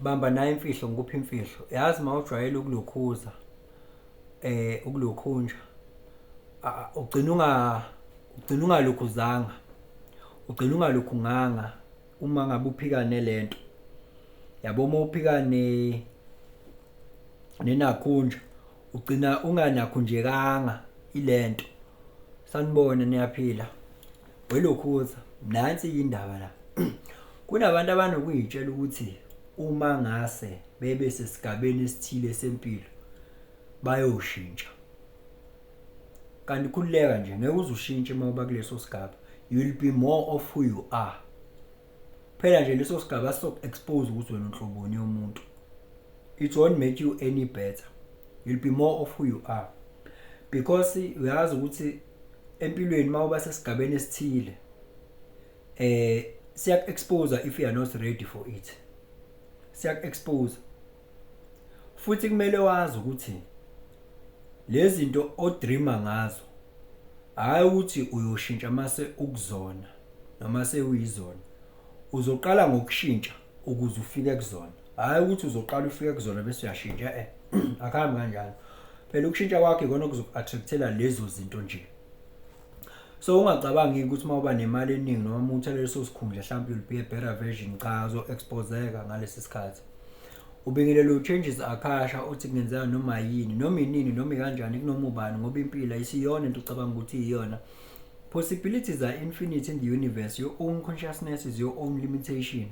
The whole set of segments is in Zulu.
Bamba nayo imfihlo, ngikuphi imfihlo. Yazi, uma ujwayele ukulokhuza, ukulokhunja, ugcina ungalokhuzanga, ugcina ungalokhunganga uma ngabe uphika nelento. Yabo, uma uphika ne nenakhunja, ugcina unganakhunjekanga ilento. Sanibona, niyaphila? Welokhuza, nansi indaba la. Kunabantu abanokuyitshela ukuthi uma ngase bebe sesigabeni esithile sempilo bayoshintsha. Kanti khululeka nje, ngeke uze ushintshe uma uba kuleso sigaba. You will be more of who you are. Phela nje leso sigaba sizoku-expose ukuthi wena unhloboni yomuntu. It won't make you any better. You'll be more of who you are. Because uyazi ukuthi empilweni uma uba sesigabeni esithile, siyaku-expose if you are not ready for it. Siyaku-expose. Futhi kumele wazi ukuthi lezi zinto odreama ngazo, hayi ukuthi uyoshintsha mase ukuzona noma sewuyizona. Uzoqala ngokushintsha ukuze ufike kuzona. Hayi ukuthi uzoqala ufike kuzona bese uyashintsha, akuhambi kanjalo. Phela ukushintsha kwakho ikona okuzoku-attractela lezo zinto nje. So ungacabangi ukuthi uma uba nemali eningi noma uma uthola leso sikhundla mhlawumbe you'll be a better version. Cha, uzo-exposeka ngalesi sikhathi. Ubingelelo changes akasha uthi kungenzeka noma yini, noma inini, noma ikanjani, kunoma ubani, ngoba impilo ayisiyona into ucabanga ukuthi iyona. Possibilities are infinite in the universe. Your own consciousness is your own limitation.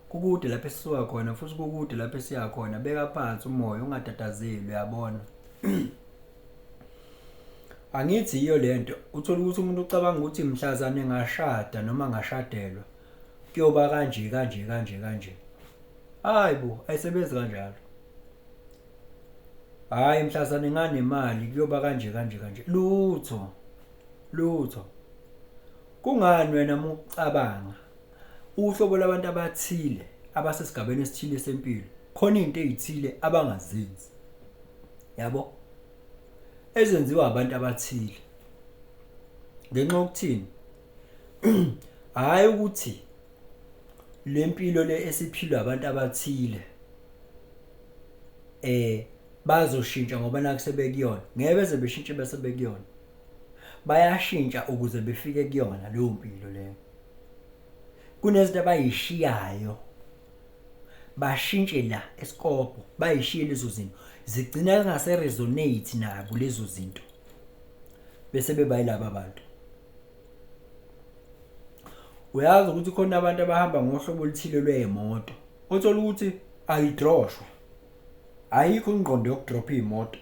Kukude lapho esisuka khona futhi kukude lapho esiya khona. Beka phansi umoya, ungatatazeli, uyabona. Angithi yiyo lento, uthola ukuthi umuntu ucabanga ukuthi mhlazane engashada noma ngashadelwa kuyoba kanje kanje kanje kanje. Hayi bo, ayisebenzi kanjalo. Hayi, mhlazane nganemali kuyoba kanje kanje kanje. Lutho. Lutho. Kungani wena mucabanga uhlobo labantu abathile abasesigabeni esithile sempilo khona into ezithile abangazenzi? Yabo? Ezenziwa abantu abathile. Ngenxa yokuthini? Hayi ukuthi lempilo le esiphilwa abantu abathile bazoshintsha ngoba naku sebekuyona. Ngeke beze beshintshe bese bekuyona. Bayashintsha ukuze befike kuyona leyo mpilo leyo. Kunezinto abayishiyayo, bashintshe la esikopo, bayishiye lezo zinto, zigcina zingase resonate nabo lezo zinto, bese beba yilaba bantu. Uyazi ukuthi khona abantu abahamba ngohlobo oluthile lwemoto, othola ukuthi ayidroshwa, ayikho ingqondo yokudropha imoto,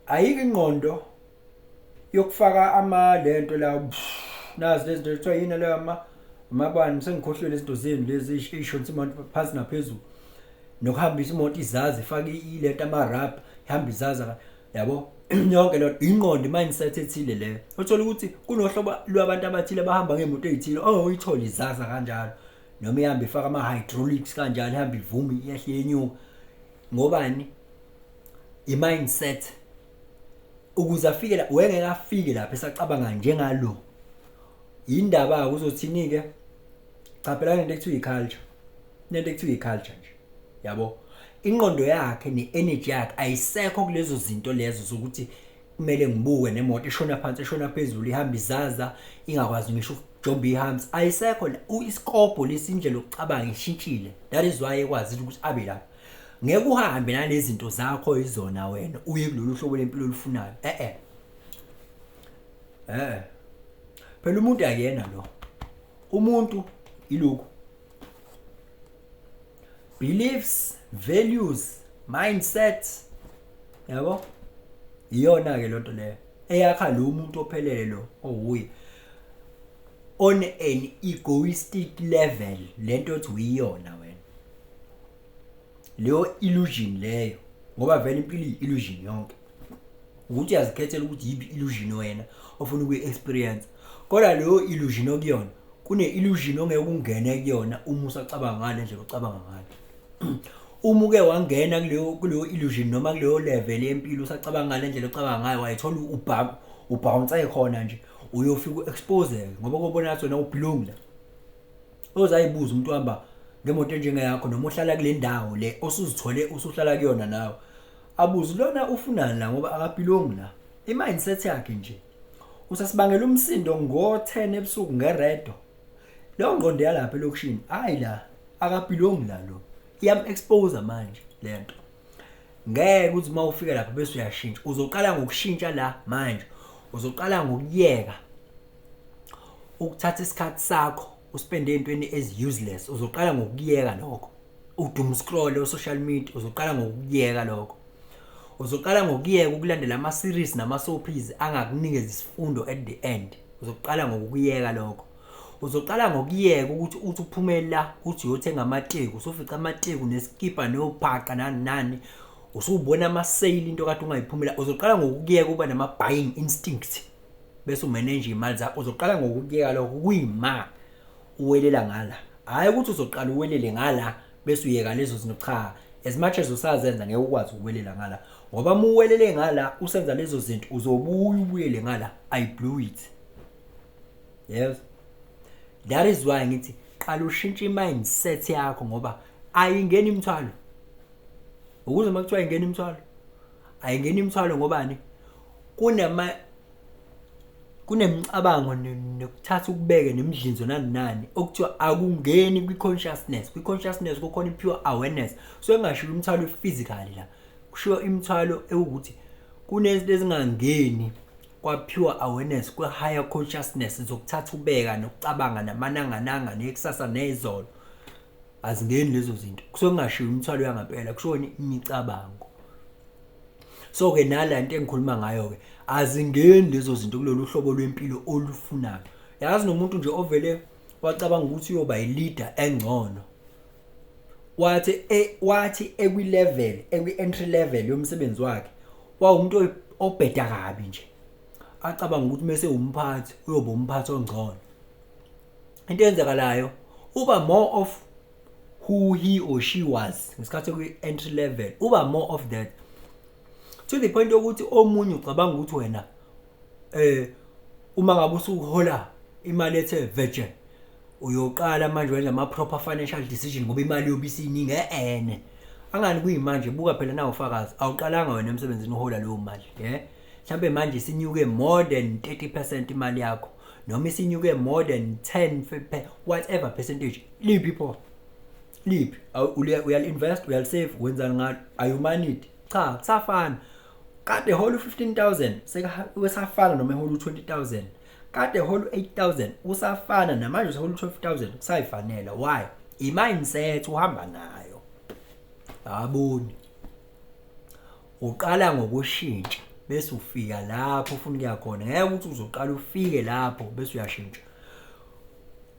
ayikho ingqondo yokufaka ama lento la, nazi lezi zinto kuthiwa yini leyo, ama amabani, sengikhohlwe lezi zinto zenu lezi ey'shonisa imoto phansi naphezulu, nokuhambisa imoto izazi, ifake ilento ama-rubber, ihamba izaza, yabo yonke leyo ingqondo, i-mindset ethile leyo. Uthola ukuthi kunohlobo lwabantu abathile abahamba ngey'moto ey'thile, oh, uyithole izaza kanjalo, noma ihambe ifaka ama-hydraulics kanjalo, ihambe ivume, iyehle yenyuka. Ngobani? I-mindset. Ukuze afike la, wengeke afike lapha esacabanga njengalo. Indaba uzothini ke? Cha, phela lento ekuthiwa i-culture, lento ekuthiwa i-culture nje, yabo, ingqondo yakhe ne-energy yakhe ayisekho kulezo zinto lezo zokuthi kumele ngibuke nemoto ishona phansi, ishona phezulu, ihamba izaza, ingakwazi ngisho ukujomba i-humps, ayisekho la. Isikobho lesi, indlela yokucabanga ishintshile. That is why ekwazi ukuthi abe lapha. Ngeke uhambe nalezi zinto zakho izona wena uye kulolu hlobo lempilo olufunayo. Phela umuntu akuyena lo umuntu, ilokhu beliefs, values, mindset, yabo, iyona ke lonto leyo eyakha lo muntu ophelele lo owuye on an egoistic level. Lento othi uyiyona wena, leyo illusion leyo, ngoba vele impilo iyi-illusion yonke, ukuthi uyazikhethela ukuthi yiphi illusion wena ofuna ukuyi-experience. Kodwa leyo illusion okuyona, kune-illusion ongeke ungene kuyona uma usacabanga ngale ndlela ocabanga ngayo. Uma uke wangena kuleyo illusion noma kuleyo level yempilo usacabanga ngale ndlela ocabanga ngayo, wayithola ubounce khona nje, uyofika u-expose, ngoba kobona ngathi wena ubelong la. Ozayibuza umuntu uhamba Ngemoto enjengeyakho noma uhlala kule ndawo le osuzithole usuhlala kuyona nawe, abuze lona ufunani la, ngoba akabelongi la. I-mindset yakhe nje usasibangela umsindo ngo-10 ebusuku ngeredo. Leyo ngqondo yalapha elokishini, hayi, la akabelongi la. Lo iyam-expose manje lento. Ngeke ukuthi uma ufika lapha bese uyashintsha. Uzoqala ngokushintsha la manje. Uzoqala ngokuyeka ukuthatha isikhathi sakho uspende ey'ntweni ezi-useless. Uzoqala ngokuyeka lokho, udoom scroll o-social media. Uzoqala ngokuyeka lokho. Uzoqala ngokuyeka ukulandela ama-series nama-soapies angakunikeza isifundo at the end. Uzoqala ngokuyeka lokho. Uzoqala ngokuyeka ukuthi uthi uphume la, uthi uyothenga amateku, usufica amateku nesikipa nophaqa nani nani, usubona ama-sale, into kade ungayiphumela. Uzoqala ngokuyeka ukuba nama-buying instinct bese umanage imali zakho. Uzoqala ngokuyeka lokho kuyima uwelela ngala. Hhayi ukuthi uzoqala uwelele ngala bese uyeka lezo zinto. Cha, as much as usazenza, ngeke ukwazi ukuwelela ngala, ngoba uma uwelele ngala usenza lezo zinto, uzobuya ubuyele ngala. I blew it. Yes, that is why ngithi qala ushintshe i-mindset yakho, ngoba ayingeni imithwalo. Ukuze uma kuthiwa ayingeni imithwalo, ayingeni imithwalo ngobani? Kunemicabango nokuthatha ukubeke nemidlinzo nani nani okuthiwa akungeni kwi-consciousness. Kwi-consciousness kukhona i-pure awareness. So engashiwo imithwalo physically la, kushiwo imithwalo ewukuthi kunezinto ezingangeni kwa-pure awareness, kwe-higher consciousness, zokuthatha ubeka nokucabanga namanangananga nekusasa nezolo. Azingeni lezo zinto. Kusuke kungashiwo imithwalo yangempela, kushiwo imicabango. So-ke nala nto engikhuluma ngayo-ke, azingeni lezo zinto kulolu hlobo lwempilo olufunayo. Yazi, nomuntu nje ovele wacabanga ukuthi uyoba i-leader engcono, wathi ekwi-level, ekwi-entry level yomsebenzi wakhe, wawumuntu obheda kabi nje, acabanga ukuthi mase umphathi uyoba umphathi ongcono. Into eyenzakalayo, uba more of who he or she was ngesikhathi kwi-entry level. Uba more of that to the point yokuthi omunye ucabanga ukuthi wena uma ngabe usuhola imali ethe virgin, uyoqala manje wenza ama-proper financial decision ngoba imali yobe isiningi. Ene angani kuyimanje, buka phela nawu ufakazi, awuqalanga wena emsebenzini uhola leyo mali. Yeah, mhlambe manje isinyuke more than 30% imali yakho, noma isinyuke more than 10, whatever percentage. Liphi pho? Liphi? Uyal-invest, uyalisave, wenzani ngalo? Ayumanidi. Cha, kusafana. Kade hola u-15,000, seka usafana noma ehola u-20,000. Kade hola u-8000, usafana namanje usehola u-12,000, kusayifanela. Why? I-mindset uhamba nayo. Aboni, uqala ngokushintsha bese ufika lapho ufuna ukuya khona. Ngeke ukuthi uzoqala ufike lapho bese uyashintsha.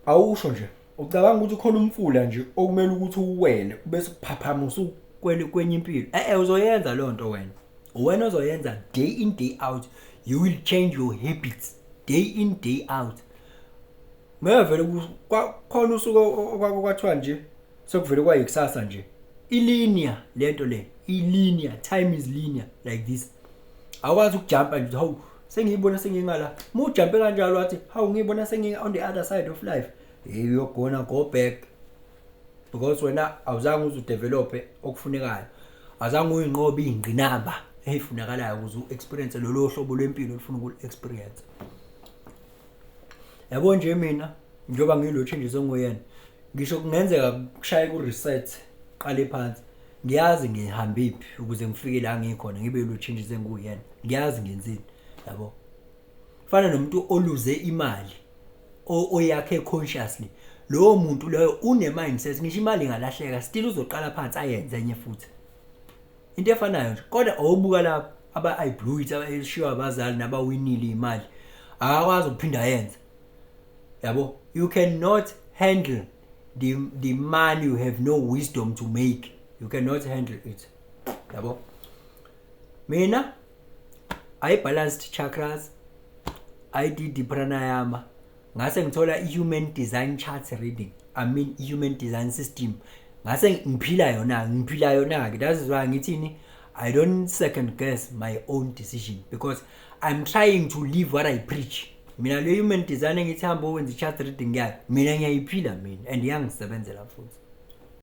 Awusho nje, ucabanga ukuthi khona umfula nje okumele ukuthi uwele bese kuphaphama usukwele kwenye impilo. Uzoyenza leyo nto wena, wena ozoyenza day in, day out. You will change your habits day in, day out. Ngeke vele khona usuku okwake kwathiwa nje sekuvele kwayikusasa nje. Ilinear lento le, ilinear. Time is linear like this. Awukwazi ukujumpa nje, hawu, sengiyibona sengingala. Uma ujumpe kanjalo wathi, hawu, ngiyibona sengi on the other side of life, hey, you're gonna go back, because wena awuzange uze udevelope okufunekayo, azange uyinqobe iy'ngqinamba ey'funakalayo ukuze u-experience lolo hlobo lwempilo olufuna ukulu-experience. Yabo nje, mina njengoba ngiyilo changes onguyena, ngisho kungenzeka kushaye ku-reset, qale phansi, ngiyazi ngihambiphi ukuze ngifike la ngikhona, ngibe lo changes enguyena. Ngiyazi ngenzini, yabo. Fana nomuntu oluze imali oyakhe consciously. Lowo muntu loyo une mindset, ngisho imali ingalahleka, still uzoqala phansi ayenze enye futhi, into efanayo nje. Kodwa awubuka lapho aba I blew it, abashiywa abazali nabawinile imali, akakwazi ukuphinda ayenze, yabo. You cannot handle the money you have no wisdom to make. You cannot handle it, yabo. Mina I balanced chakras, I did the pranayama, ngase ngithola i-human design chart reading, I mean i-human design system, ngase ngiphila yona, ngiphila yona ke. That is why ngithini, I don't second guess my own decision because I'm trying to live what I preach. Mina le human design engithi hamba wenza i-chart reading yayo, mina ngiyayiphila mina and iyangisebenzela futhi.